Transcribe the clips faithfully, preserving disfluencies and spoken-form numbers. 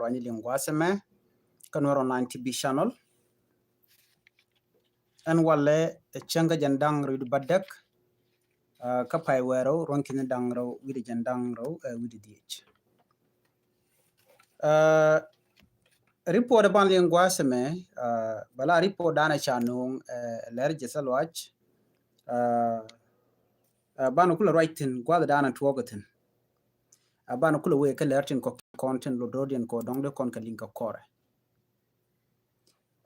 Wani liŋ gua̱a̱th ɛmɛ kä Nuer Online T V channel. Ɛn walɛ ɛ cäŋ kä jiɛn da̱ŋ rɛw wi̱cdɛ bädäk, ah, kä pay wäl rɛw, ruɔ̱n ki̱ni da̱ŋ rɛw wi̱cdɛ jiɛn da̱ŋ rɛw, eh, wi̱cdɛ dhieec. Ah, report ɛ ban liŋ gua̱a̱th ɛmɛ, ah, bɛ la report danɛ ca nööŋ, eh, Lɛr Jɛthɛ Luac. Ah, ah, banɛ kulɛ ruac thi̱n gua̱a̱th danɛ tuɔɔk thi̱n. Ah, banɛ kulɛ wee kä Lɛr tin kɔ̱kiɛn kɔn tin lot rɔ̱diɛn kɛ dɔ̱ŋ dee kɔn kɛ liŋ kɛ kɔrɛ.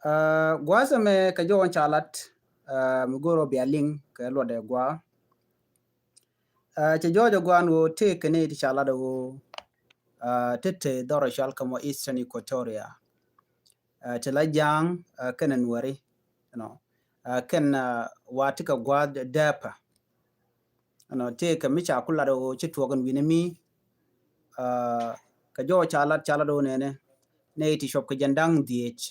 Ah, gua̱a̱th ɛmɛ kɛ jɔwä ca lat, ah, mi go̱o̱r ɔ bia liŋ kɛ luɔtdɛ gua̱a̱. Ah, cɛ jɔwä jɛ gua̱a̱n ɣöö tëëkɛ ni ti ca lat ɣöö, ah, te te dhɔr ɔ cɔal kɛ mɔ Eastern Equatoria. Ah, ti la Ja̱a̱ŋ, ah, kɛnɛ Nuɛri, you know. Ah, kɛn, ah, wa ti kɛ gua̱a̱th dääpä. You know, tëëkɛ mi ca ku lat ɣöö ci tuɔɔk ɛn wi̱ni mi, ah, kɛ jɔwä ca lat, ca lat ɣöö nɛnɛ nɛy ti cuɔp kɛ jiɛn da̱ŋ dhieec.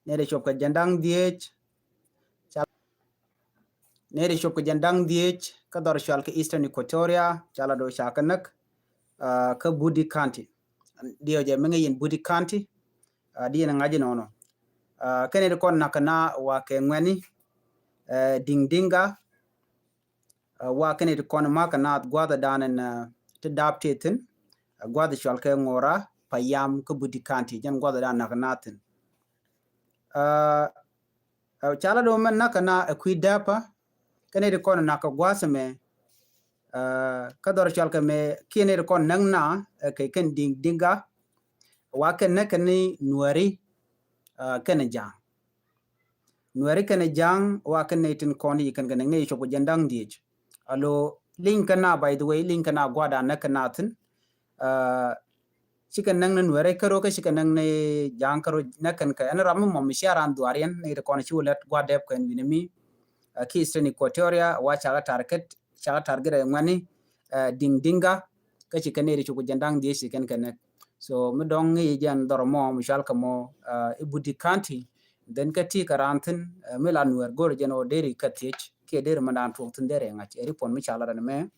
Nɛy ti cuɔp kɛ jiɛn da̱ŋ dhieec. Ca, nɛy ti cuɔp kɛ jiɛn da̱ŋ dhieec kä dhɔr cɔal kɛ Eastern Equatoria, ca lat ɣöö ca kɛ näk, ah, kä Budi County. Diɛw jɛ mi ŋäc yɛn Budi County, ah, di yɛn ŋa̱c inɔnɔ. Ah, kɛn nɛy ti kɔn näk na wa kɛ ŋuɛni, eh, Diŋ Diŋga, ah, wa kɛn nɛy ti kɔn ma̱k kɛ naath gua̱a̱th danɛ, ah, ti da̱a̱p tëë thi̱n, ah, gua̱a̱th cɔal kɛ Ŋora, Payam kä Budi County, jɛn gua̱a̱th danɛ näk kɛ naath thi̱n. Ah, ah, ca lat ɣöö mɛ näk kɛ na ɛ kui̱ dääpä, kɛn nɛy ti kɔn näk kɛ gua̱a̱th ɛmɛ, ah, kä dhɔr cɔal kɛ mɛ kiɛ nɛy ti kɔn näk na, eh, kɛ kɛn Diŋ Diŋga, wa kɛn näk kɛn ni Nuɛri, ah, kɛnɛ Ja̱a̱ŋ. Nuɛri kɛnɛ Ja̱a̱ŋ wa kɛn nɛy tin kɔn i̱ kɛn kɛ näk nɛy cuɔp kɛ jiɛn da̱ŋ dhieec. Alo liŋ kɛn na, by the way, liŋ kɛn na gua̱a̱th danɛ näk kɛ na thi̱n. Ah, cikɛ näk ni Nuɛri kärɔ kä cikɛ näk ni Ja̱a̱ŋ kärɔ, näk kɛn kɛ ɛn ram mi mɔ mi cia ran dhuaar yɛn, nɛy ti kɔn ci wä lät gua̱a̱th dääpä kɛn wi̱ni mi, ah, ki Eastern Equatoria wa ca kɛ target, ca kɛ target ɛ ŋuɛni, ah, Diŋ Diŋga, kä ci kɛn nɛy ti cuɔp kɛ jiɛn da̱ŋ dhieec ci kɛn kɛ näk. So mi dɔ̱ŋ ŋäc jɛn dhɔr mɔ mi cɔal kɛ mɔ, ah, i̱ Budi County, then kä ti kɛ ran thi̱n, ah, mi la Nuɛr go̱o̱r jɛn ɣöö deri kä thiec kiɛ deri mɛ dan tuɔɔk thi̱n deri ŋa̱c. Ɛ report mi ca lat ɛn mɛ,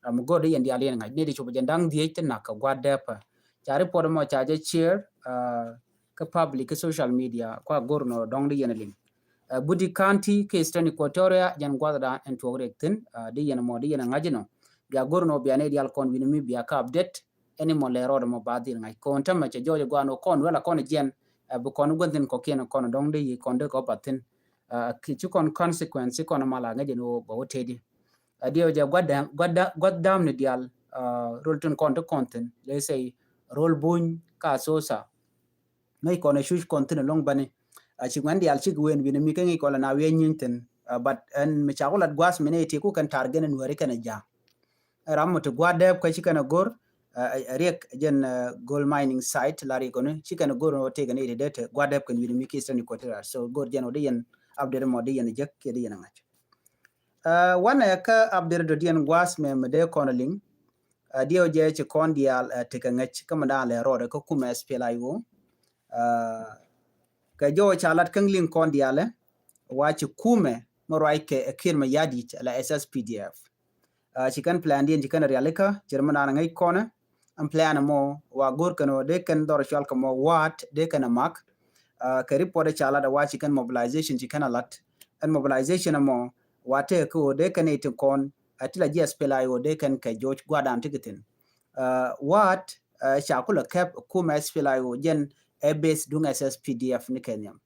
ah, mi go̱o̱r di yɛn diaal yɛn ŋa̱c, nɛy ti cuɔp kɛ jiɛn da̱ŋ dhieec ti näk kɛ gua̱a̱th dääpä. Ca report mɔ ca jɛ share, ah, kä public kä social media, kua go̱o̱r nɔ dɔ̱ŋ di yɛn liŋ. Ah, Budi County kä Eastern Equatoria, jɛn gua̱a̱th dan ɛn tuɔɔk riɛk thi̱n, ah, di yɛn mɔ di yɛn ŋa̱c inɔ. Bia go̱o̱r nɔ bia nɛy diaal kɔn wi̱ni mi bia kä update, ɛn imɔ lɛ rɔɔdɛ mɔ ba dhil ŋa̱c. Kɔn tämɛ cɛ jɔwä jɛ gua̱a̱n ɣöö kɔn wä la kɔn jiɛn, ah, bi kɔn gua̱n thi̱n kɔ̱kiɛn kɔn dɔ̱ŋ di yi kɔn di kɔ bath thi̱n. Ah, ki ci kɔn consequence ci kɔn mal a ŋäc ɛn ɣöö bɛ wä tëëdi. Ah, diɛw jɛ gua̱th dam, gua̱th da-, gua̱th dam ni diaal, ah, rol tin kɔn ti kɔn thi̱n, let's say, rol Buny kä Asosa. Ŋäc kɔn ɛ cuc kɔn thi̱n ɛlɔ̱ŋ bäni. Ah, ci ŋuɛn diaal cik wen wi̱ni mi kä ŋäc kɔn la na wi̱i̱ nyieny thi̱n. Ah, but ɛn mi ca ku lat gua̱a̱th mi nɛy ti ku kɛn target ni Nuɛri kɛnɛ Ja̱a̱ŋ. Ram mɔ ti gua̱a̱th dääpä kä ci kɛn ɛ go̱r, ah, ɛ riɛk jɛn, ah, gold mining site la riɛk kɔni ci kɛn ɛ go̱r nɔ tëëkɛ nɛy ti dee te gua̱a̱th dääpä kɛn wi̱ni mi ki Eastern Equatoria. So go̱r jɛn ɔ di yɛn update mɔ di yɛn jek kiɛ di yɛn ŋa̱c. Ah, wanɛ kä update dɔ̱diɛn gua̱a̱th mɛ mɛ dee kɔn liŋ. Ah, diɛw jɛ ci kɔn diaal, ah, tekɛ ŋäc kä mɛ dan lɛ rɔɔdɛ kä kumɛ S P L A I O. Ah, kɛ jɔwä ca lat kä liŋ kɔn diaalɛ, wa ci kumɛ mɛ ruac kɛ ɛ Kiir Mayardit la S S P D F. Ah, ci kɛn plan diɛn ci kɛn rialikä, ci rɛ mɛ dan ŋäc kɔnɛ. Ɛn plan mɔ wa go̱r kɛn ɔ dee kɛn dhɔr cual kɛ mɔ waat dee kɛn ɛ mak. Ah, kɛ report ca lat ɛ wa ci kɛn mobilization ci kɛn a lat. Ɛn mobilization mɔ wa tëë kɛ ɔ dee kɛn itin kɔn, ah, ti la jiɛ S P L A I O dee kɛn kɛ joc guadan ti kɛ thin. Ah, waat, ah, ca kulɛ kɛp kumɛ S P L A I O jɛn ɛ base duŋ S S P D F ni kɛ nhiam.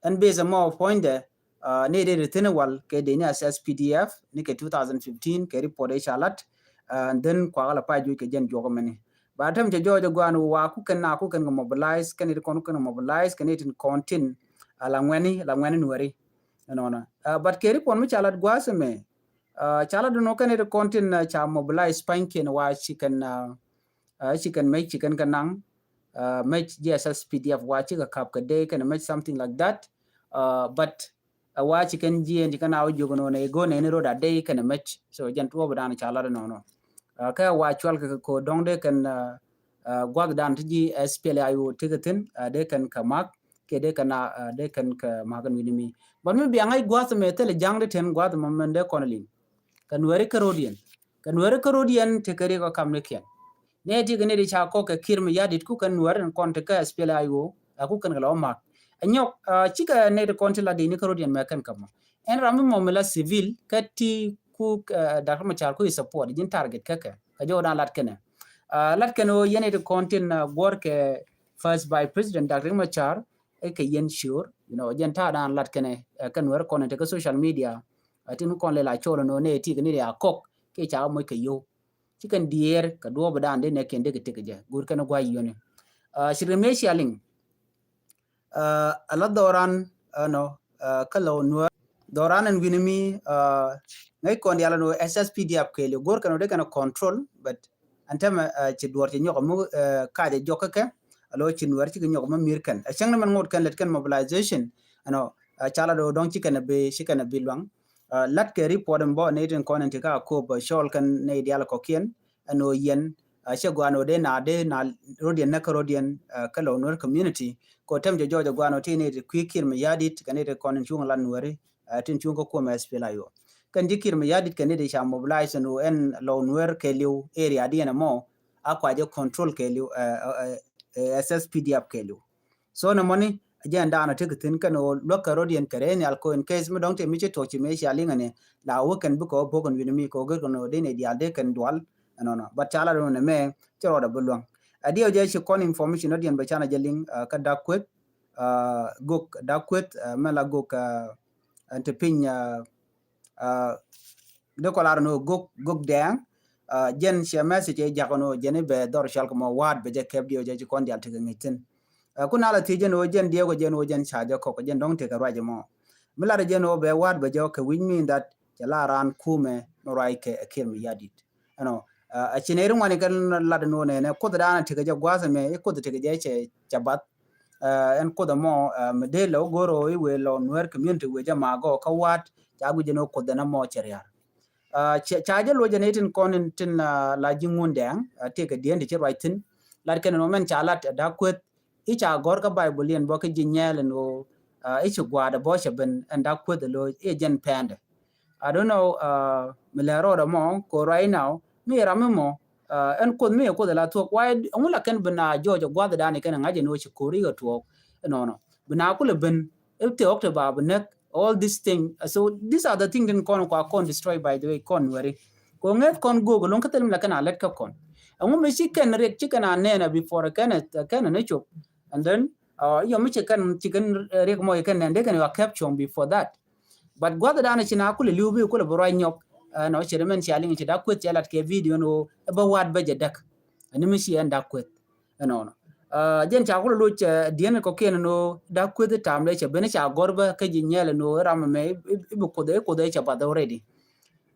Ɛn base mɔ puɔ̱nydɛ, ah, ni dee ri thi̱n wal kɛ dee ni S S P D F ni kɛ two thousand fifteen kɛ report ɛ ca lat, ah, and then kuakä la pa juc kɛ jɛn juɔk mɛni. Ba tɛm cɛ jɔɔc ɛ guan wa ku kɛn na ku kɛn kɛ mobilize, kɛn it kɔn ku kɛn kɛ mobilize, kɛn it in kɔn tin, ah, la ŋuɛni, la ŋuɛni Nuɛri. Ɛnɔnɔ. Ah, but kɛ report mi ca lat gua̱a̱th ɛmɛ, ah, ca lat dunɔ kɛn it kɔn tin, ah, ca mobilize pa̱nykiɛn wa ci kɛn, ah, ah, ci kɛn mec ci kɛn kɛ naŋ, ah, mec jiɛ S S P D F wa cikɛ kap kɛ dee kɛn mec something like that. Ah, but, ah, wa ci kɛn jiɛn ci kɛn a wä jiök nɔ nɛ i̱ go̱n nɛni rot a dee kɛn mec. So jɛn tuɔɔp dan ca lat nɔnɔ. Ah, kɛ wa cual kɛ ko dɔŋ dee kɛn, ah, ah, guath dan ti ji̱ S P L A I O ti kɛ thin, ah, dee kɛn kɛ mak, kɛ dee kɛn a, ah, dee kɛn kɛ mak kɛn wi̱ni mi. But mi bia ŋa̱c guath mɛ thilɛ ja̱ŋ dee ten guath mɛ mɛn dee kɔn liŋ. Kɛ Nuɛri kärodiɛn. Kɛ Nuɛri kärodiɛn tekɛ riɛk ɔ kamnikiɛn. Nɛ ti kɛ nɛ ti ca kɔk kɛ Kiir Mayardit ku kɛn Nuɛr in kɔn ti kɛ S P L A I O, a ku kɛn kɛ la wä mak. Ɛ nyɔk, ah, cikɛ nɛ ti kɔn ti la di ni kä rot yɛn mɛ kɛn kɛ mɔ. Ɛn ram mi mɔ mi la civil kɛ ti ku, ah, Doctor Machar ku i support ji̱n target kɛ kɛ. Kɛ jɔw dan lat kɛnɛ. Ah, lat kɛnɛ wä yɛn nɛ ti kɔn tin, ah, guɔr kɛ First Vice President Doctor Machar, ɛ kɛ yɛn sure, you know, jɛn ta̱a̱ dan lat kɛnɛ, ah, kɛ Nuɛr kɔn ti kɛ social media, ah, tin kɔn lɛ la cɔl nɔ nɛ ti kɛ ni ri a kɔk, kɛ ca moc kɛ yow. Ci kɛn diɛɛr kɛ duɔɔp dan dee nɛ kɛn dee kɛ tek jɛ. Go̱o̱r kɛn guay yoni. Ah, ci ri mɛ cia liŋ. Ah, a la dhɔran, ah, nɔ, ah, kä la Nuɛr. Dhɔran ɛn wi̱ni mi, ah, ŋäc kɔn dial nɔ S S P D F kɛɛli. Go̱o̱r kɛn dee kɛn control, but ɛn tɛmɛ, ah, ci duɔr ci nyɔk mi, ah, kacɛ jɔk kä kɛ. A lo ci Nuɛr ci kɛ nyɔk mi mir kɛn. A cäŋ ni mɛn ŋot kɛn lɛt kɛn mobilization. Ɛnɔ, ah, ca la dɔ dɔŋ ci kɛn a bi, ci kɛn a bi luaŋ. Ah, lat kɛ report in bɔ nɛ tin kɔn in ti ka kop, ah, cɔl kɛn nɛ dial kɔkiɛn, ɛn ɔ yɛn, ah, cɛ guan ɔ dee na dee na rodiɛn nɛ kä rodiɛn, ah, kä la Nuɛr community. Kɔ tɛm jɛ jɔɔc guan ɔ ti nɛ ti kui̱ Kiir Mayardit kɛ nɛ ti kɔn in cuŋ la Nuɛri, ah, tin cuŋ kä kuɔm S P L A I O. Kɛn ji̱ Kiir Mayardit kɛ nɛ ti ca mobilize ɛn ɔ ɛn la Nuɛr kɛɛliw area diɛn ɛmɔ, a kua jɛ control kɛɛliw, ah, ah, ah, S S P D F kɛɛliw. So nɛ mɔni a jɛn daanɔ tekɛ thi̱n kɛn ɣöö luäk kɛ rot yɛn kɛ rɛy nhial ko in case mi dɔ̱ŋ te mi ci tuɔk ci mëë cia liŋɛ ni la wä kɛn bikɛ wä bo̱k in wi̱ni mi kɛ wä gër kɛn ɣöö dee nɛ diaal dee kɛn dual ɛnɔnɔ. But ca la run ɛmɛ ci rɔɔdɛ bi luäŋ. A diɛw jɛ ci kɔn information rot yɛn bɛ canɛ jɛ liŋ, ah, kä Dak Kueth, ah, gok Dak Kueth, ah, mɛ la gok, ah, ɛn te piny, ah, ah, dee kɔ lar ni gok, gok dɛɛŋ, ah, jɛn cɛ message ɛ jak ni jɛn i̱ bɛ dhɔr cɔal kɛ mɔ waat bɛ jɛ kɛp diɛw jɛ ci kɔn dial tekɛ ŋi̱c thi̱n. Ah, ku na la thiec jɛn ɣöö jɛn diɛw kɛ jɛn ɣöö jɛn ca jɛ kɔk jɛn dɔ̱ŋ tekɛ ruac mɔ. Mi lar jɛn ɣöö bɛ waat bɛ jɛ kɛ wi̱c mean that cɛ la raan kumɛ mi ruac kɛ Kiir Mayardit. Ɛnɔ, ah, a ci nɛ ri ŋuani kɛ lat ni ɣöö nɛnɛ kuoth daanɛ tekɛ jɛ gua̱a̱th ɛmɛ, i̱ kuoth tekɛ jɛ cɛ, cɛ bath. Ah, ɛn kuoth ɛmɔ, ah, mi dee lɛ wä go̱r ɣöö i̱ wëë la Nuɛr community wëë jɛ magɔ kä wa̱a̱t ca guic jɛn ɣöö kuoth ɛn ɛmɔ cɛ ria̱r. Ah, ca, ca jɛ luɔc jɛn i̱ tin kɔn in tin, ah, la ji̱ ŋun dɛɛŋ, ah, tëëkɛ dieen ti ci ruac thi̱n. Lat kɛn ɛn ɣöö mɛn ca lat, ah, Dak Kueth i̱ ca gɔ̱r kä Baibol yɛn bä kä ji̱ nyɛɛl ɛn ɣöö, ah, i̱ ci gua̱a̱dɛ bä cɛ ben ɛn Dak Kueth ɛ lo̱c i̱ jɛn pɛɛndɛ. I don't know, ah, mi lɛ rɔɔdɛ mɔ kɛ right now mi ram mi mɔ, ah, ɛn kuoth mi ɛ kuoth ɛ la thuɔ̱k. Why ɛŋu la kɛn bi na jɔɔc ɛ gua̱th ɛ da̱a̱n ɛ kɛn ɛ ŋa̱c ɛn ɣöö ci ko̱ri kɛ tuɔɔk ɛnɔnɔ. Bi na kulɛ ben i̱ te ɣɔk te ba bi näk, all this thing. So these are the thing tin kɔn kua kɔn destroy, by the way, kɔn Nuɛri. Kɛ ŋɛth kɔn go̱o̱k ɛlɔ̱ŋ kä thil mi la kɛn a lät kä kɔn. Ɛŋu mi ci kɛn riɛk ci kɛn a nɛn a before kɛn ɛ, kɛn ɛ ni cop. And then, ah, yɔ mi ci kɛn, ci kɛn riɛk mɔ ci kɛn nɛn dee kɛn yɔ a kɛp cuɔ̱ŋ before that. But gua̱th dan ci na kulɛ li̱w bi kulɛ bi ruac nyɔk. Ah, nɔ cɛ mɛn cia liŋ ci Dak Kueth cɛ lat kɛ video ni ɣöö ɛ bä wa̱a̱t bä jɛ däk. Ɛn mi ci ɛn Dak Kueth ɛnɔnɔ. Ah, jɛn ca kulɛ loc, ah, dieen kɔkiɛn ni ɣöö Dak Kueth i̱ tam dee cɛ ben i̱ ca gɔ̱r bä kä ji̱ nyɛɛl ni ɣöö i̱ ram ɛmɛ i̱, i̱, i̱ bi kuoth i̱ kuoth i̱ cɛ bath already.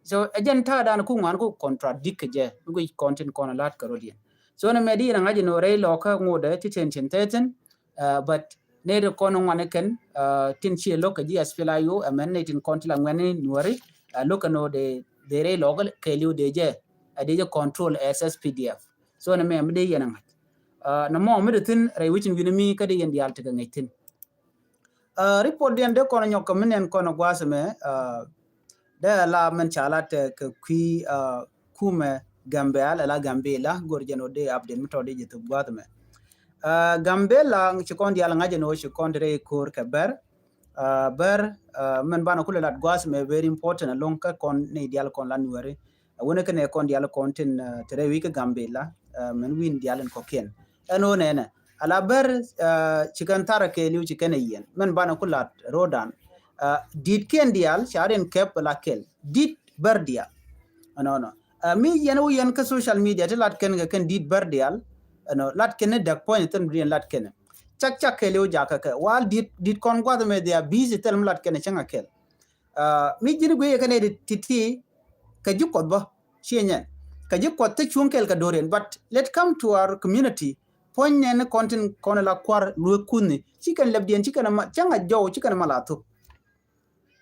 So ɛ jɛn ta̱a̱ dan ku ŋuan ku contradict kɛ jɛ mi guic kɔn tin kɔn ɛ la̱t kɛ rot yɛn. So nɛ mɛ di yɛn ɛ ŋa̱c ni ɣöö rɛy lɔkä ŋotdɛ ti ten cin thirteen, ah, but nɛy ti kɔn ŋuan kɛn, ah, tin ci lo̱k kɛ ji̱ S P L A I O, ɛmɛn nɛy tin kɔn ti la ŋuɛ̈ni Nuɛri, ah, lo̱k kɛn ɣöö dee, dee rɛy lɔkä kɛɛliw dee jɛ, ah, dee jɛ control S S P D F. So nɛ mɛ mi dee yɛn a ŋa̱c. Ah, nɛ mɔ mi dee thi̱n rɛy wicin wi̱ni mi kä dee yɛn diaal tekɛ ŋäc thi̱n. Ah, report diɛn dee kɔn nyɔk kɛ mi nɛn kɔn gua̱a̱th ɛmɛ, ah, dee la mɛn ca la tɛ kɛ kui̱, ah, kumɛ Gambɛl, ala Gambela, go̱r jɛn ɣöö dee update mi tɔt dee jɛ thop gua̱a̱th ɛmɛ. Ah, Gambela ci kɔn diaal ŋa̱c ɛn ɣöö ci kɔn te rɛy ko̱r kɛ Bär. Ah, Bär, ah, mɛn banɛ kulɛ lat gua̱a̱th ɛmɛ very important ɛlɔ̱ŋ kä kɔn ni diaal kɔn la Nuɛri. Ah, wänɛ kɛnɛ kɔn diaal kɔn tin, ah, te rɛy wi̱i̱ kä Gambela, ah, mɛn wi̱i̱n diaal in kɔ̱kiɛn. Ɛn ɣöö nɛnɛ ala Bär, ah, ci kɛn tharɛ kɛɛliw ci kɛn ɛ yiɛn mɛn banɛ ku lat ro̱o̱dan. Ah, di̱t kiɛn diaal ca rin kɛp la kɛl di̱t Bär diaal. Ɛnɔnɔ, ah, mi yɛn wä yɛn kä social media ti lat kɛn kɛ kɛn di̱t Bär diaal. Ɛnɔ lat kɛn ni däk puɔ̱ny thil mi diɛn lat kɛn cak cak kɛɛliw jakä kɛ wal di̱t, di̱t kɔn gua̱th mɛ they are busy thil mi lat kɛn cäŋ a kɛl. Ah, mi ji̱n guiy kɛ nɛy ti ti kɛ ji̱ Kuɔth bä ciɛ nyɛn kɛ ji̱ Kuɔth ti cuŋ kɛl kɛ do̱riɛn. But let come to our community. Puɔ̱ny nɛn kɔn tin kɔn la kuar luek kuthni ci kɛn lɛpdiɛn ci kɛn ma cäŋ a jɔw ci kɛn ma la thuk.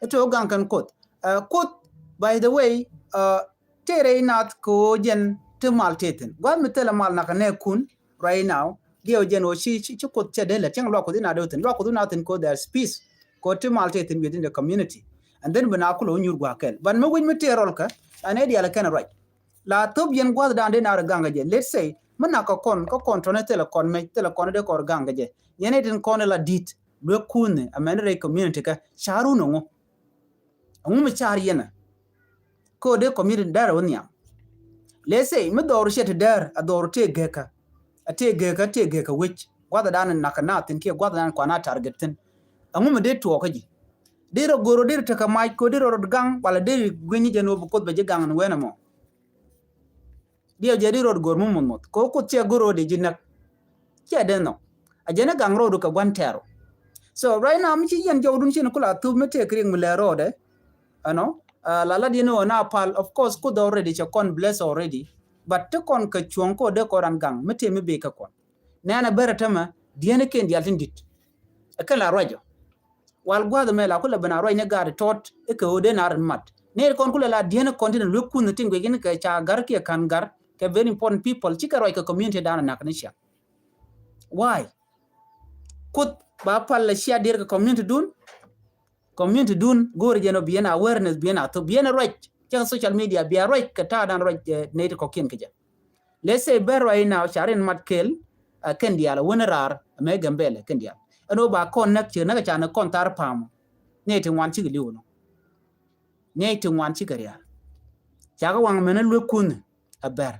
Ito gaŋ kɛn Kuoth. Ah, Kuoth, by the way, ah, tëë rɛy nath kɛ ɣöö jɛn ti mal tëë thi̱n gua̱th mi thilɛ mal nakä nɛɛkun. Right now diɛw jɛn ɣöö ci, ci, ci Kuoth cɛ dee lät cäŋ luak Kuoth inath dee thi̱n luak Kuoth inath thi̱n kɛ ɣöö there is peace. Kɛ ɣöö ti mal tëë thi̱n within the community. And then bi na kulɛ wä nyuur gua̱a̱k kɛl but mi wi̱c mi tëë rɔl kä ɛn ɛ diaal kɛn ruac. La thop yɛn gua̱th dan dee na rɛ gaŋ kɛ jɛ, let's say Mi nak kɛ kɔn, kä kɔn tɔnɛ thilɛ kɔn mec, thilɛ kɔn dee kɔr gaŋ kɛ jɛ. Yɛn itin kɔn la dit luek kuuni amɛn rɛy community kä carun ŋu. Ŋu mi car yɛn a ko dee community dɛr wä nhiam. Let's say mi dhɔru cɛ ti dɛr a dhɔru tëë gɛkä. A tëë gɛkä, tëë gɛkä wec. Guathɛ dan nak na thin kiɛ guathɛ dan kuana target thin. Ŋu mi dee tuɔɔkä ji̱. Dee rɔ goro dee rɔ tekɛ mac ko dee rɔ rɔ gaŋ wala dee rɔ guenyi jɛ ni wä bi koth bɛ ji̱ gaŋ ni wen ɛmɔ. Diɛ jɛ di rot gor mi muth muth ko kuth cɛ gor rot di ji̱ näk. Cɛ den nhɔk a jɛ ni gaŋ rot kɛ gua̱n tɛɛr. So right now mi ci yɛn jɔwdun ci ni kula thup mi tëë kiriŋ mi lɛ rot ɛ. Ɛnɔ la la diɛ ni wä na pal, of course, kuth already cɛ kɔn bless already. But ti kɔn kɛ cuɔ̱ŋ ko dee kɔn ran gaŋ mi tëë mi bee kɛ kɔn. Nɛn a bɛrɛ tämɛ diɛn iken dial tin dit. Ɛ kɛn la ruacɔ. Wal gua̱th mɛ la kulɛ ben a ruac ni gaat tɔt ikɛ ɣöö den a rin mat. Nɛy kɔn kulɛ la diɛn kɔn tin luek kunh tin guic in kɛ ca gar kiɛ ka̱n gar kɛ very important people cikɛ ruac kɛ community dan a nak ni cia. Why? Kuth ba pal la cia dier kɛ community dun. Community dun go̱o̱ri jɛn ɔ biɛn awareness biɛn a thop biɛn a ruac cɛ social media bia ruac kɛ ta̱a̱ dan ruac nɛy ti kɔkiɛn kɛ jɛ. Let's say bɛ ruac in a ca rin mat kel a kɛn diaal a wen raar a mɛ Gambɛlɛ kɛn diaal. Ɛn ɣöö ba kɔn näk ci näk a ca ni kɔn thar pa̱a̱m. Nɛy ti ŋuan cikɛ li̱w nɔ. Nɛy ti ŋuan cikɛ riaar. Cakɛ waŋ mɛn a luek kunh a bɛr.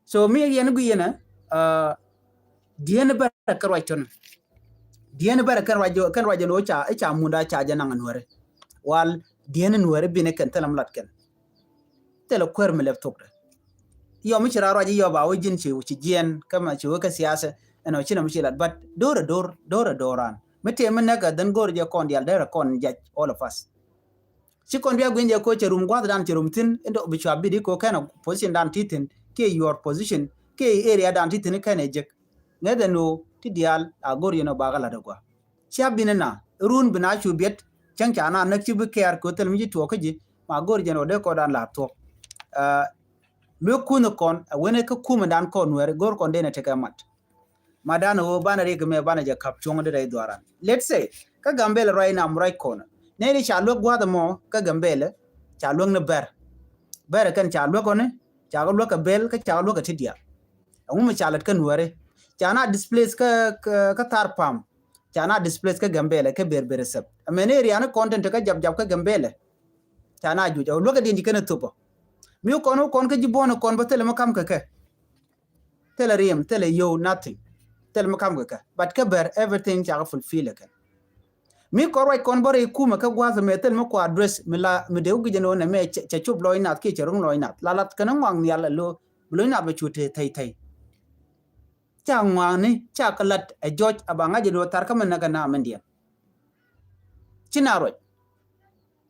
So mi yɛn gui yɛn a diɛn bɛrɛ kɛ ruac tɔn. Diɛn bɛrɛ kɛn ruac kɛn ruac jɛ ni wä ca ica munda ca jɛ naŋ a nuɛri. Wal diɛn nuɛri bini kɛn thilɛ mi lat kɛn. Thilɛ kuer mi lɛp thokdɛ. Yɔ mi ci ra ruac yɔ ba wä ji̱n ci ci jiɛn kä ma ci wä kä siasa. Ɛn wä ci na mi ci lat but dor a dor dor a dor an mi tëë mi näk a dhän go̱r jɛ kɔn dial derɛ kɔn jac all of us. Ci kɔn bia gui̱n jɛ ko cɛ rum gua̱th dan cɛ rum thi̱n in dɔk bi cua bidi ko kɛn a position dan ti thi̱n kiɛ your position kiɛ area dan ti thi̱n kɛn ɛ jek. Ŋäth ɛn ɣöö ti diaal a go̱r yɛn ɔ bakä la̱t ɛ gua̱. Cia bin ɛ na run bi na cu biɛt cäŋ ca na näk ci bi kɛɛr kɛ thil mi ci tuɔɔk kä ji̱ ma go̱r jɛn ɔ dee kɔn dan la̱t thuɔ̱k. Luek kunh kɔn a wen ɛ kä kumɛ dan kɔn nuɛɛr go̱r kɔn den ɛ tekɛ mat. Ma dan ɣöö banɛ rik mɛ banɛ jɛ kap cuɔ̱ŋ di rɛy dhuaran. Let's say kä Gambɛlɛ ruac nam ruac kɔn nɛy di ca luek gua̱th mɔ kä Gambɛlɛ ca luek ni bɛr. Bɛr kɛn ca luek ɔni ca kɛ luek kɛ bɛl kä ca kɛ luek kɛ ti diaal. Ɛŋu mi ca lät kä nuɛɛri ca na displace kä kä thar pam. Ca na displace kä Gambɛlɛ kä ber ber sɛp ɛmɛn area ni kɔn tin ti kä jap jap kä Gambɛlɛ. Ca na juc ɛ luek ɛ diɛn ci kɛn ɛ thop ɔ mi kɔn wä kɔn kä ji̱ buɔ̱n kɔn bä thilɛ mi kam kɛ kɛ. Thilɛ riɛm thilɛ yio̱w nothing. Thilɛ mi kam kɛ kɛ but kä bɛr everything ca kɛ fulfill ɛ kɛn. Mi kɔn ruac kɔn bä rɛy kumɛ kä gua̱th mɛ thil mi kua address mi la mi dee wä guic ɛn ɣöö nɛ mɛ cɛ cop lɔc nath kiɛ cɛ ro̱ŋ lɔc nath la lath kɛn ŋuak nhial ɛ lo̱ bi lɔc nath bɛ cu te thɛy thɛy. Ca ŋuakni ca kɛ lat ɛ jɔc a ba ŋa̱c ɛn ɣöö thar kä mi näk ɛ na mindiɛn. Ci na ruac.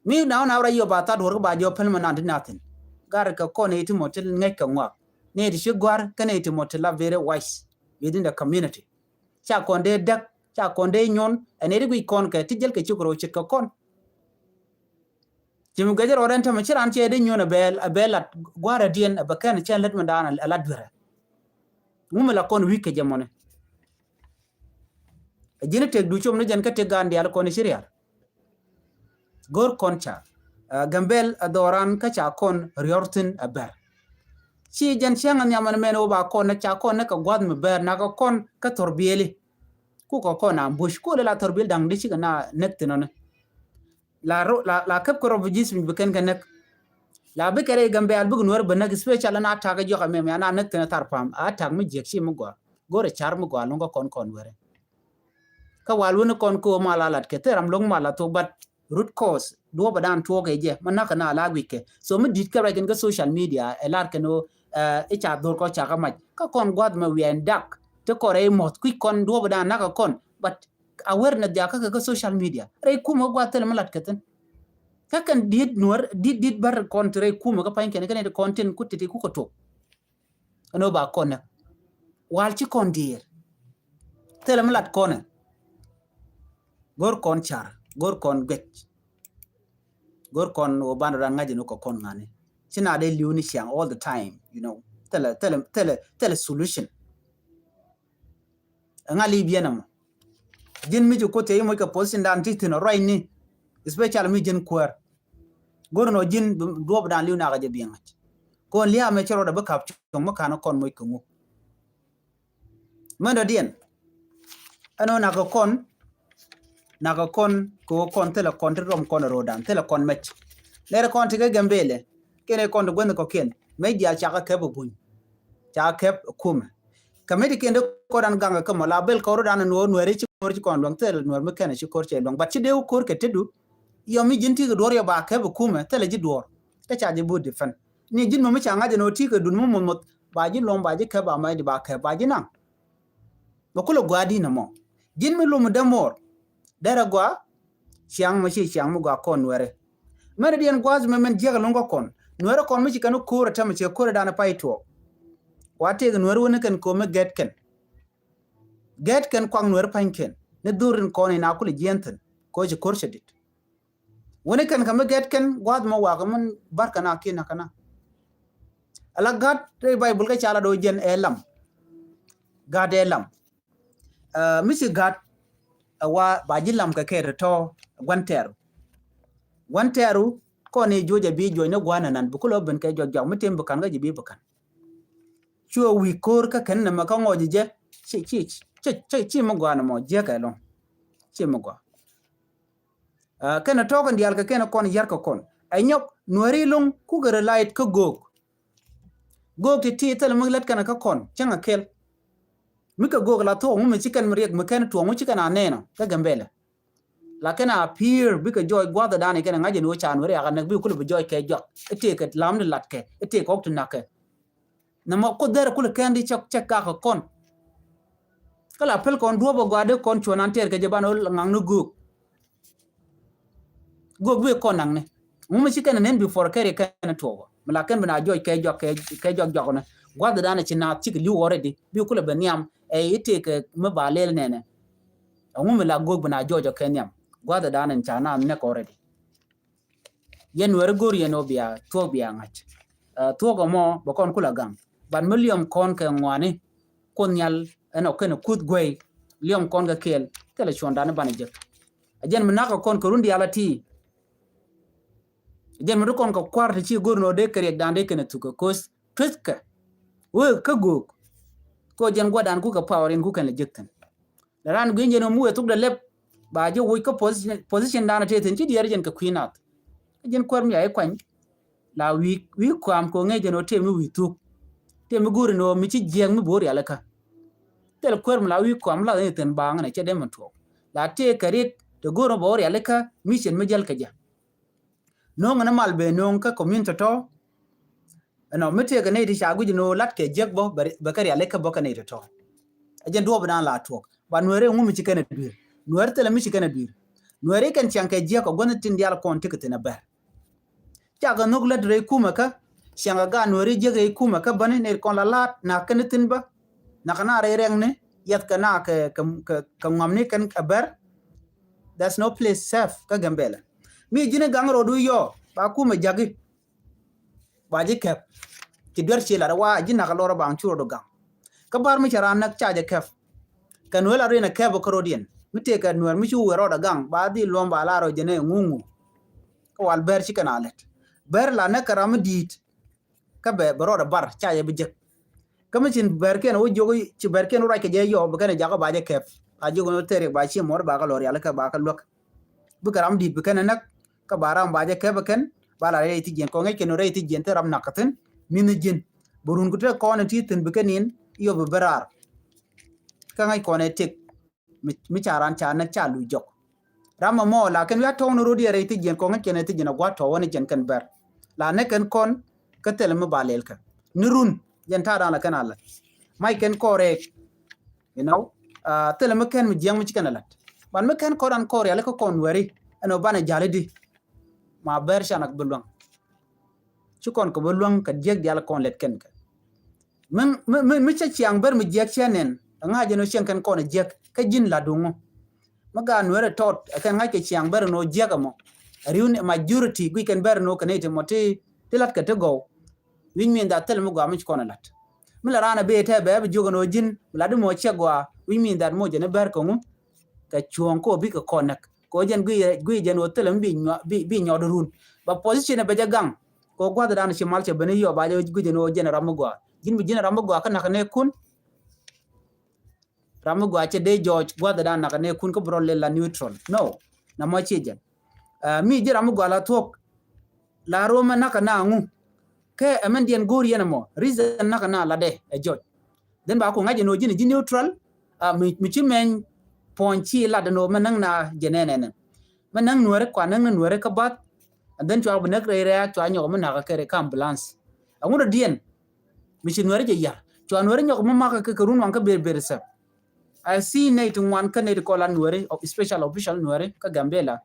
Mi na wä na wä ra yio̱ ba tha̱t wär kä ba jɔw päl mɛ nan ti nathin. Gar kɛ kɔn nɛy ti mɔ ti ŋäc kɛ ŋɔak nɛy ti ci gɔ̱a̱r kä nɛy ti mɔ ti la very wise within the community. Ca kɔn dee däk ca kɔn dee nyuɔn ɛ nɛy ti guic kɔn kɛ ti jäl kɛ cik rɔw cit kɛ kɔn. Ci mi guɛc rɔɔdɛn tämɛ ci raan cɛ dee nyuɔn ɛ bɛ ɛ bɛ lat gua̱a̱r ɛ diɛn ɛ bɛ kɛn cɛn lät mi daan ɛ lat duerɛ. Ŋu mi la kɔn wi̱i̱ kɛ jɛ mɔni. Ɛ ji̱n tek du com ni jɛn kä tek gaan diaal kɔn i̱ ci rial. Go̱r kɔn ca Gambɛl ɛ dhɔran kä ca kɔn riɔr thi̱n ɛ bɛr. Ci jɛn cäŋ ɛ nhiam ɛn mɛn ɣöö ba kɔn nɛ ca kɔn nɛ kɛ gua̱th mi bɛr nakä kɔn kä thɔr bieli. Ku kɔ kɔn ambush ku lɛ la thɔr bieli da̱ŋ di cikɛ na näk thi̱n ɔni. La ro la la käp kɛ refugees mi bi kɛn kɛ näk. La bikɛ rɛy Gambɛl bikɛ nuɔr bɛ näk special na ta̱k jɔk ɛmɛ mɛ na näk thi̱n ɛ thar pam a ta̱k mi jiɛk ci mi gɔaa. Go̱rɛ car mi gɔaa lo̱ŋ kä kɔn kɔn wɛrɛ. Kä wal wini kɔn kä wä mal a lat kɛ thil ram lo̱ŋ mal a thok but root cause duɔpɛ dan tuɔɔk ɛ jɛ ma nakä na la guic kɛ. So mi di̱t kɛ ruac kɛn kä social media ɛ lar kɛn wä i̱ ca dhor kɔ ca kä mac kä kɔn gua̱th mɛ wiɛn dak ti kɔn rɛy muɔth kui̱c kɔn duɔpɛ dan nakä kɔn but awareness dia kä kɛ kä social media rɛy kumɛ kä gua̱th thil mi lat kɛ thin. Kä kɛn di̱t nuɔr di̱t di̱t bär kɔn ti rɛy kumɛ kä pa̱ny kɛn kɛn ti kɔn tin ku titi ku kɛ tok. Ɛn ɣöö ba kɔn nɛ wal ci kɔn diɛɛr. Thilɛ mi lat kɔnɛ. Go̱r kɔn car go̱r kɔn guec. Go̱r kɔn ɣöö banɛ ran ŋa̱c ɛn ɣöö kɛ kɔn ŋa̱ni ci na dee li̱w ni ciaŋ all the time, you know. Thilɛ thilɛ thilɛ thilɛ solution. Ɛŋa li̱i̱ biɛn ɛmɔ ji̱n mi ci kuoth cɛ i̱ moc kɛ position dan ti thi̱n ɔ ruacni. Especially mi ji̱n kuäär. Go̱r nɔ ji̱n duɔp dan li̱w nakä jɛ biɛŋac. Kɔn lia̱a̱ mɛ cɛ rɔɔdɛ bi ka̱p cuɔ̱ŋ mi ka̱n kɔn moc kɛ ŋu. Mɛn dɔ̱diɛn ɛn ɣöö nakä kɔn, nakä kɔn kɛ ɣöö kɔn thilɛ kɔn ti rɔm kɔn ɛ ro̱o̱dan, thilɛ kɔn mɛc. Nɛrɛ kɔn ti kɛ Gambɛlɛ kɛnɛ kɔn ti guänh kɔ̱kiɛn mɛc diaal cakɛ kɛp ɛ buny, cakɛ kɛp ɛ kumɛ. Kɛ mɛc ti kɛn ti kɔdan gaŋ kɛ mɔ la bel kɔr dan nuɔr, nuɛri ci kɔr ci kɔn luäŋ, thilɛ nuɛr mi kɛn ci kɔr cɛ luäŋ. But ci dee wä kɔr kɛ ti du yɔ mi ji̱n ti kɛ duɔr yɔ ba kɛp ɛ kumɛ, thilɛ ji̱ duɔr. Kä ca ji̱ bu defend. Ni ji̱n mɔ mi ca ŋa̱c ɛn ɣöö ti kɛ dun mi muth muth ba ji̱ luɔm, ba ji̱ kɛp, ba mɛc di ba kɛp, ba ji̱ naŋ. Bɛ kulɛ gɔaa di̱n ɛmɔ. Ji̱n mi lum dämuɔr derɛ gɔaa. Ciaŋ mɔ ci ciaŋ mi gɔaa kɔn nuɛrɛ. Mɛn diɛn gua̱a̱th mɛ mɛn jiäk ɛlɔ̱ŋ kä kɔn nuɛrɛ kɔn mi ci kɛn ko̱o̱r ɛ tɛmɛ cɛ ko̱o̱r ɛ danɛ pay tuɔɔk. Wa tëëk nuɛrɛ wä ni kɛn ko̱o̱m mi gɛt kɛn. Gɛt kɛn kuak nuɛrɛ pa̱ny kɛn ni dhur in kɔn in a kulɛ jiɛn thi̱n ko̱o̱c ko̱o̱r cɛ dit. Wuni kɛn kɛ mi gɛt kɛn gua̱a̱th mɔ wakɛ min barkɛ na ki̱n nakä na. Ala gat rɛy Baibul kä ca la do̱ jɛn ɛ lam. Gat ɛ lam. Ɛ, mi ci gat ɛ wa ba ji̱ lam kɛ kɛ tɔ̱tɔ̱ gua̱n tɛɛru. Gua̱n tɛɛru kɔn i̱ juɔc ɛ bi juɔc ni gua̱n ɛnan bi kulɛ ben kɛ juɔc juɔc mi tim bi ka̱n kä ji̱ bi bi ka̱n. Cuɛ wi̱i̱ ko̱o̱r kä kɛn nɛmɛ kä ŋɔc jɛ ci, ci, ci, ci, ci mi gɔaa nɛmɔ jiäk ɛlɔ̱ŋ. Ci mi gɔaa. Ɛ, kɛn ɛ tɔ̱ɔ̱k in diaal kɛ kɛn ɛ kɔn yar kɛ kɔn. Ɛ nyɔk nuɛri lo̱ŋ kukɛ rɛ lait kä göök. Göök ti ti thil mi lät kɛn ɛ kä kɔn cäŋ ɛ kɛl. Mi kɛ göök la thuɔ̱k ŋu mi ci kɛn mi riɛk mi kɛn tuɔ̱ŋ ŋu ci kɛn a nɛɛnɔ kä Gambɛlɛ. La kɛn a pi̱i̱r bikɛ jɔɔc gua̱th ɛ da̱a̱n ikɛn ɛ ŋa̱c ɛn ɣöö ca nuɛri akä näk bi kulɛ bi jɔɔc kɛ juak. Itek kɛ lam ti latkɛ, itek kɔk ti na̱kɛ. Nɛmɔ kuoth dherɛ kulɛ kɛn di cäk, cäk kakɛ kɔn. Kä la pɛl kɔn duɔ̱ɔ̱p ɛ gɔaa dee kɔn cuɔ̱n an tɛɛr kɛ jɛ ban ɣöö ŋa̱ŋni göök. Göök bi kɔn naŋni. Ŋu mi ci kɛn ɛ nɛn before kɛri kɛn ɛ tuɔɔk. Mi la kɛn bi na jɔɔc kɛ jɔak, kɛ, kɛ jɔak jɔak ni. Gua̱th dan ɛ ci naath cikɛ li̱w already. Bi kulɛ bɛ nhiam ɛ itek kɛ mi ba lɛl nɛnɛ. Ɛ ŋu mi la göök bi na jɔɔc ɔ kɛ nhiam. Gua̱th dan ɛ ca naath nɛk already. Yɛn nuɛri go̱r yɛn ɔ bia thuɔ̱k bia ŋa̱c. Ɛ, thuɔ̱k ɛmɔ bɛ kɔn kulɛ gaŋ. But mi liɔm kɔn kɛ ŋuani. Kuoth nhial ɛn ɔ kɛn ɛ kuth guey. Liɔm kɔn kɛ kɛɛl. Thilɛ cuɔ̱ndan i̱ banɛ jek. Ɛ jɛn mi nakä kɔn kɛ run diaal a ti. Ɛ jɛn mi ri kɔn kɛ kua̱r ti ci go̱r nɔ dee kɛ riɛk dan dee kɛn ɛ thuk kɛ ko̱th tueckɛ. Wee kä göök. Kɛ ɔ jɛn gua̱dan kukɛ power in kukɛn lɛ jek thi̱n. La ran gui̱ny jɛn ɔ mi wee thuk dee lɛp. Ba jɛ woc kä position, position dan a te thi̱n ci diɛɛr jɛn kɛ kui̱ nath. Kä jɛn kuäär mi ca i̱ kuany. La wi̱i̱, wi̱i̱ kuam kɛ ɔ ŋäc jɛn ɔ tëë mi wi̱i̱ thuk. Tëë mi go̱r in ɔ mi ci jiɛɛk mi bo̱o̱r rialikä. Thil kuäär mi la wi̱i̱ kuam la in thi̱n baaŋ in a cɛ dee mi tuɔɔk. La tëë kɛ rit te go̱r in ɔ bo̱o̱r rialikä mi cɛn mi jäl kɛ jɛ. No̱o̱ŋ in a mal bee no̱o̱ŋ kä community tɔ̱. Ɛnɔ mi tëëkɛ nɛy ti ca guic ni ɣöö lat kɛ jiäk bä bɛ, bɛ kɛ rialikä bä kɛ nɛy tɔ̱tɔ̱. Ɛ jɛn duɔɔp inan la tuɔɔk ba nuɛɛri ŋu mi ci kɛn ɛ dui̱r. Nuɛɛri thilɛ mi ci kɛn ɛ dui̱r. Nuɛɛri kɛn ciaŋ kɛ jiäk ɔ guänh tin diaal kɔn ti kɛ thi̱n ɛ bɛr. Cakɛ nhök lät rɛy kumɛ kä ciaŋ kɛ gaat nuɛɛri jiäk rɛy kumɛ kä bäni nɛy kɔn la laat nak kɛn thi̱n bä. Nak kɛ na rɛy rɛŋni yɛth kɛ na kɛ, kɛ, kɛ, kɛ ŋuamni kɛn ɛ bɛr. There's no place safe kä Gambɛlɛ. Mi ji̱n i̱ gaŋ rɔɔdu yɔɔ ba kumɛ ja̱ki. Ba ji̱ kɛp. Ci duer ci lat wa ji̱ nak lɔr ba ŋ cu rɔɔdu gaŋ. Kä bar mi ca ran näk ca jɛ kɛp. Kɛ nuer la rin ɛ kɛp kä rɔɔdiɛn mi tëëkɛ nuer mi cu wee rɔɔdɛ gaŋ ba dhil luɔm ba la rɔ jɛn ɛ ŋuŋu. Kä wal bɛr ci kɛn a lɛt bɛr la näk kɛ ram mi di̱i̱t. Kä bɛ bɛ rɔɔdɛ bar ca jɛ bi jek. Kä mi cin bɛrkiɛn wä jiök ci bɛrkiɛn wä ruac kɛ jɛ yɔɔ bi kɛn ɛ jakä ba jɛ kɛp. A jiök ni wä theriɛk ba ci muɔr ba kä lɔ rialikä ba kä luäk. Bikɛ ram di̱i̱t bi kɛn ɛ näk kä ba ram ba jɛ kɛp ɛ kɛn ba la rɛy thi̱c jiɛn kɔ ŋäc kɛn rɛy thi̱c jiɛn thil ram nak kä thi̱n. Mi̱n ji̱n bi run ku te kɔn ɛ ti thi̱n bi kɛn in yɔp bi ben raar. Kä ŋäc kɔn ɛ tëk. Mi, mi ca ran ca näk ca luc jɔk. Ram mɔ mɔ la kɛn wi̱i̱ a tɔ̱ɔ̱ŋ ni rot yɛ rɛy thi̱c jiɛn kɔŋ kɛn ɛ thi̱c jiɛn a gua̱t tɔ̱ɔ̱k wä ni jɛn kɛn bɛr. La näk kɛn kɔn kä thilɛ mi ba lɛl kɛ ni run jɛn ta̱a̱ dan la kɛn a lät. Mac kɛn kɔn rɛɛk. You know, ah, thilɛ mi kɛn mi jiɛŋ mi ci kɛn a lät. Ban mi kɛn kɔn ran kɔn rialikä kɔn wɛri ɛn ɔ banɛ jali di. Ma bɛr ca nak bi luäŋ. Ci kɔn kɛ bi luäŋ kɛ jiäk diaal kɔn lɛt kɛn kɛ. Mi, mi, mi, mi cä ciaŋ ber mi jiäk cä nɛn ɛ ŋa̱c ɛn ɔ cieŋ kɛn kɔn ɛ jiäk kä ji̱n la duŋɔ. Mi gaat nuɛɛrɛ tɔt ɛ kɛn ŋa̱c kɛ ciaŋ ber ɛn ɔ jiäk ɛmɔ. Ɛ ri̱w ni majority guic kɛn ber ɛn ɔ kɛ nɛy ti mɔ ti, ti lat kɛ ti gɔw. Wi̱c min that thil mi gɔaa mi ci kɔn ɛ lat. Mi la raan ɛ bee tɛ bɛ bi jiök ɛn ɔ ji̱n mi lat di mɔ ciɛ gɔaa wi̱c min that mɔ jɛn ɛ ber kɛ ŋu. Kɛ cuɔ̱ɔ̱ŋ kɔ bikɛ kɔn näk kɔ jɛn guic, guic jɛn ɣöö thilɛ mi bi nyɔ-, bi, bi nyɔt run. Ba position ɛ bɛ jɛ gaŋ. Kɛ gua̱th dan ci mal cɛ ben i̱ yɔ ba jɛ guic ɛn ɣöö jɛn ram mi gɔaa. Ji̱n bi ji̱n ram mi gɔaa kä nak nɛ kun. Ram mi gɔaa cɛ dee jɔɔc gua̱th dan nak nɛ kun kä bi rɔ lel la neutral. No. Na mɔ ci jɛn. Mi ji̱ ram mi gɔaa la thuɔ̱k. La romɛ nak na ŋu. Kɛ ɛmɛn diɛn go̱o̱r yɛn ɛmɔ. Reason nak na la dee ɛ jɔɔc. Then ba ku ŋa̱c ɛn ɣöö ji̱n ji̱ neutral. Mi ci mɛny puɔ̱ny ci lat ɛn ɣöö mɛ näŋ na jɛ nɛnɛnɛ. Mɛ näŋ nuɛri kua näŋ ni nuɛri kä bath. And then cua bi näk rɛy rɛ̈ɛ̈k cua nyɔk mi nakä kɛ rɛ kä ambulance. Ɛŋu dɔ diɛn. Mi ci nuɛri jɛ yar. Cua nuɛri nyɔk mi makä kɛ kɛ run waŋ kä ber ber sɛp. I see nɛy ti ŋuan kä nɛy ti kɔlan nuɛri, special official nuɛri kä Gambela.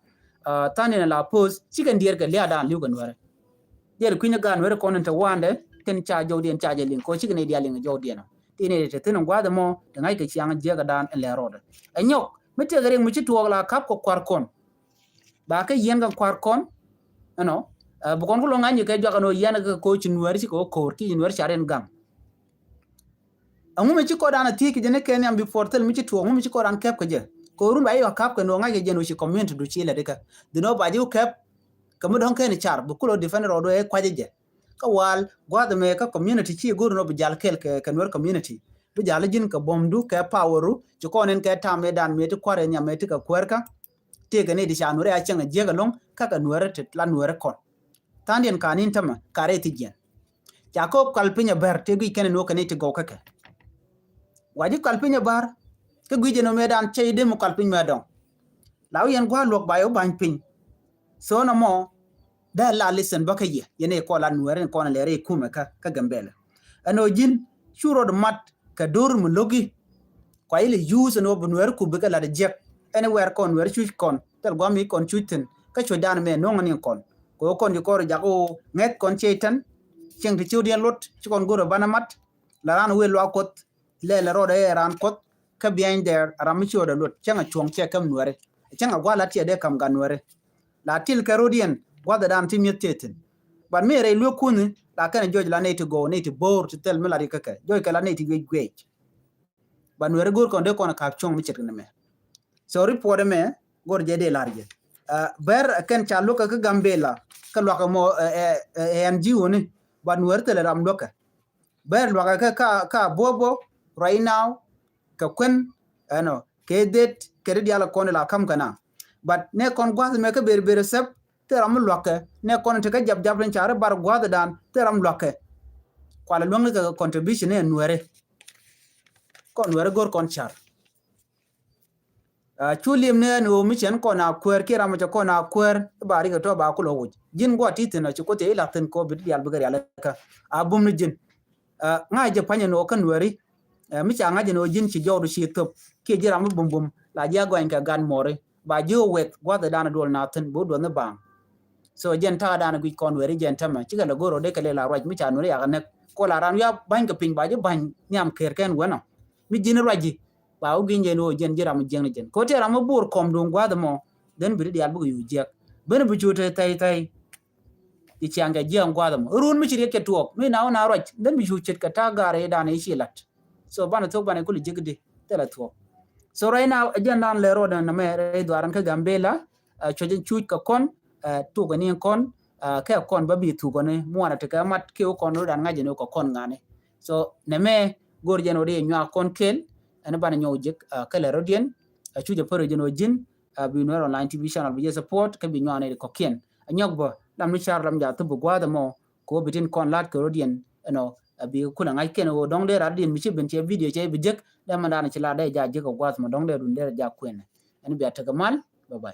Than in la post cikɛ diɛɛr kɛ liadan liw kɛ nuɛri. Diɛɛr kui̱ny gaa nuɛri kɔn in te wandɛ tin ca jɔw diɛn ca jɛ liŋ kɔ cikɛ nɛy dial liŋ jɔw diɛn. Ti nɛy ti thin in gua̱dhi mɔ ti ŋa̱c kɛ ciaŋ jiɛkɛ dan in lɛ rɔɔdɛ. Ɛ nyɔk mi tiɛkɛ riŋ mi ci tuɔɔk la kap kɛ kuar kɔn. Ba kɛ yɛn kɛ kuar kɔn. Ɛnɔ bi kɔn ku lɔ ŋa̱c kɛ juak ɛn ɔ yɛn kɛ koci nuɛri cikɛ wä ko̱r ki nuɛri ca rin gaŋ. Ɛŋu mi ci kɔdan a thiec kɛ jɛ ni kɛ nhiam bi puɔr thil mi ci tuɔɔk, ɛŋu mi ci kɔdan kɛp kɛ jɛ. Kɛ run ba yɛ kap kɛ ni wä ŋa̱c kɛ jɛ ni wä ci community du ci lɛ dikɛ. Dhi ni wä ba ji̱ wä kɛp kɛ mi dɔ̱ŋ kɛn car bi kulɔ defend rɔɔdu ɛ kuacä jɛ. Kä wal gua̱th mɛ kä community ci go̱r ni wä bi jal kɛl kɛ nuɛr community. Bi jal ji̱n kɛ buɔ̱mdu kɛ power ru ci kɔn in kɛ tam mɛ dan mɛ ti kua̱r in nhiam mɛ ti kɛ kuäär kä. Tëëkɛ ni di ca nuɛri a cäŋ a jiäk ɛlɔ̱ŋ kä kɛ nuɛri ti la nuɛri kɔn. Tha̱a̱ŋdiɛn ka ni̱n tämɛ ka rɛy thi̱c jiɛn. Ca kɛ wä kal piny a bär tëë guic kɛn in wä kɛ ni ti gɔw kä kɛ. Wa ji̱ kal piny a bär kä guic in wä mëëdan cɛ i̱ dee mi kal piny mëë dɔ̱ŋ. La wä yɛn gua̱a̱r luɔk ba yɛ wä ba̱ny piny. So nɔmɔ dee la listen bä kä yɛ yɛn i̱ kɔn la nuɛɛri in kɔn in lɛɛri i̱ kumɛ kä kä Gambɛlɛ. Ɛn ɔ ji̱n cu rɔɔd mat kɛ do̱r mi lo̱ki. Kua ilɛ yuuth ɛn ɣöö bi nuɛɛri kup bikɛ lat jiɛk ɛn i̱ wɛɛr kɔn nuɛɛri cuc kɔn thil gua̱a̱m i̱ kɔn cuc thi̱n kä cuɔ̱cdan mɛ no̱ŋ ni kɔn. Kɛ ɣöö kɔn ji̱ kɔr jak ɣöö ŋɛth kɔn ciɛ itän cieŋ ti ciwdiɛn luɔt ci kɔn go̱r ɛ banɛ mat. La raan wëë luaak kuɔth lɛl ɛ rɔɔdɛ ɛ raan kuɔth kä biany dɛɛr ram mi ciöödɛ luɔt cäŋ ɛ cuɔ̱ŋ cɛ käm nuɛɛri cäŋ ɛ gua̱a̱th la tiɛɛdɛ ka̱m gat nuɛɛri. La til kɛ ro̱diɛn gua̱thɛ daan ti mi̱eth tëë thi̱n. Bat mi rɛy lueek kuŋni la kɛn ɛ jɔc la nɛy ti gɔw nɛy ti bo̱o̱r ti thil mi la ri kä kɛ jɔc kɛ la nɛy ti guiec guiec. Ba nuɛɛri go̱o̱r kɔn dee kɔn ka̱p cuɔ̱ŋ mi ce̱tkɛ ni mɛ. So report ɛmɛ go̱o̱r jɛ dee lar jɛ. Bɛr kɛn ca luäk kä Gambela kä luak ɛmɔ ɛ N G O ni ba nuɛɛri thilɛ ram luäkɛ. Bɛr luak kä ka ka bobo right now kɛ kuɛn ɛnɔ kɛ det kɛ di dial kɔn la kam kɛ na. But nɛ kɔn gua̱th mɛ kä ber ber sɛp thil ram mi lua̱kɛ nɛ kɔn ti kä jap jap tin ca ri bar gua̱th dan thil ram lua̱kɛ. Kualɛ luäŋ ni kɛ contribution ni ɛ nuɛɛri. Kɔn nuɛɛri go̱r kɔn car. Cu li̱em ni ɛn ɣöö mi cɛn kɔn a kuäär kiɛ ram mi cɛ kɔn a kuäär i̱ ba rik ɛ tɔ̱ ba kulɔ wuc ji̱n guɔ ti thi̱n ɔ ci kuoth i̱ la thi̱n kɔ bi ti diaal bikɛ rial kä a bum ni ji̱n. Ŋa̱c jɛ pa̱nyɛ ni ɣöö kä nuɛɛri mi ca ŋa̱c jɛ ni ɣöö ji̱n ci jɔwdu ci thop kiɛ ji̱ ram mi bum bum la ji̱ a gɔany kɛ gan muɔri ba ji̱ wä weth gua̱th ɛ dan duɔl na thi̱n bi wä duɔth ni baaŋ. So jɛn ta̱a̱ dan guic kɔn weri jɛn tämɛ cikɛ lɛ go̱r rɔ dee kɛ lɛ la ruac mi ca nuɛri yakɛ näk. Ko la ran wiak ba̱ny kɛ piny ba ji̱ ba̱ny nhiam ker kɛn wänɔ mi ji̱n ruac ji̱ ba wä gi̱ny jɛn wä jɛn ji̱ ram mi jiɛŋ ni jɛn ko tëë ram mi buur kɔm duŋ gua̱th mɔ. Then bi ti diaal bikɛ yuc jiɛk ben bi cu te thɛy thɛy. Ci ciaŋ kɛ jiɛŋ gua̱th mɔ run mi ci riɛk kɛ tuɔɔk mi na wä na ruac then bi cu ce̱tkɛ ta̱a̱ ga̱r i̱ dan i̱ ci la̱t. So banɛ thok banɛ kul ji̱k di thilɛ thuɔ̱k. So right now ɛ jɛn dan lɛ road nɛ mɛ rɛy dhuaran kä Gambela. Cuɔc in cuc kɛ kɔn tukɛ ni kɔn kɛ kɔn ba bi thukɛ ni muanɛ ti kɛ mat kiw kɔn road an ŋa̱c in kɛ kɔn ŋa̱ni. So nɛ mɛ go̱r jɛn wä di nyuak kɔn kel ɛn banɛ nyɔw ji̱k kɛ lɛ road yɛn. Cuc ɛ pär jɛn wä ji̱n bi Nuer Online T V channel bi jɛ support kɛ bi nyuak ni kɔkiɛn. Ɛ nyɔk bä lam ni car lam ja thup bi gua̱a̱th ɛmɔ. Ko bi tin kɔn la̱t kɛ road yɛn ɛnɔ. A bi kulɛ ŋa̱c kɛn ɣöö dɔ̱ŋ dee rat din mi ci ben cɛ video cɛ bi jek dee mandan ci la dee ja jek a gua̱th ma dɔ̱ŋ dee dun dee ja kuɛn. Ɛn bia tekɛ mal. Bye bye.